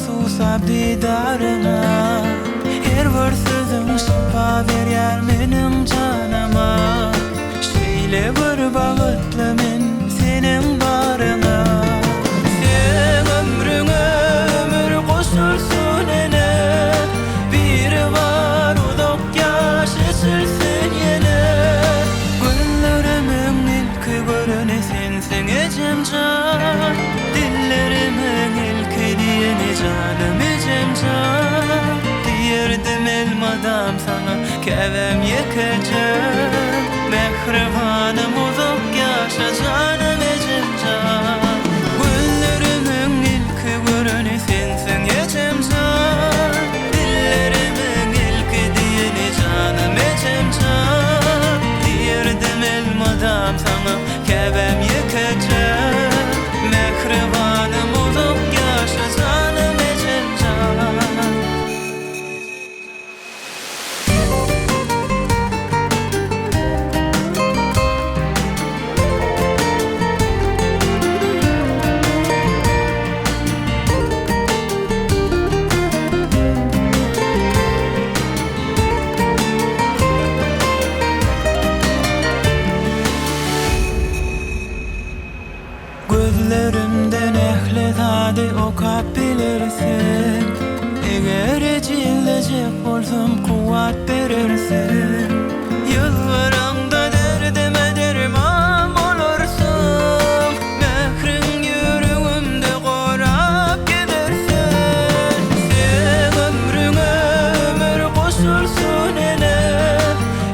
Susap didaryňa. Her bir sözüň şypa berýär meniň janyma. Şeýle bir bagtly men seniň baryňa. Seň ömrüňe ömür goşulsyn ene. Biribar uzak ýaş eçilsin ýene. Gözlerimiň ilki göreni sensiň ejem jan. Dillerimiň ilki diýeni janym ejem jan. Diýerdim elmydam saňa käbäm ýekejem. Mähribanym uzak ýaşa janym ejem jan. Gözlerimiň ilki göreni sensiň ejem jan. Dillerimiň ilki diýeni janym ejem jan. Diýerdim elmydam saňa käbäm ýekejem. Mähribanym uzak ýaşa janym ejem jan. Gözlerimden ähli zady okap bilersiň. Eger ejizlejek bolsam kuwwat berersiň. Ýylgyraňda derdime derman bolarsyň. Mähriň ýüregimde gorap gezersiň. Seň ömrüňe ömür goşulsyn ene.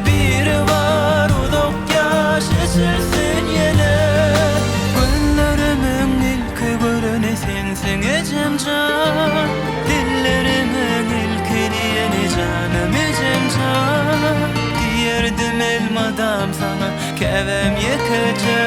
Biribar uzak ýaş eçilsin ýene. Gözlerimiň ilki göreni sensiň ejem jan. Dillerimiň ilki diýeni janym ejem jan. Diýerdim elmydam saňa käbäm ýekeje.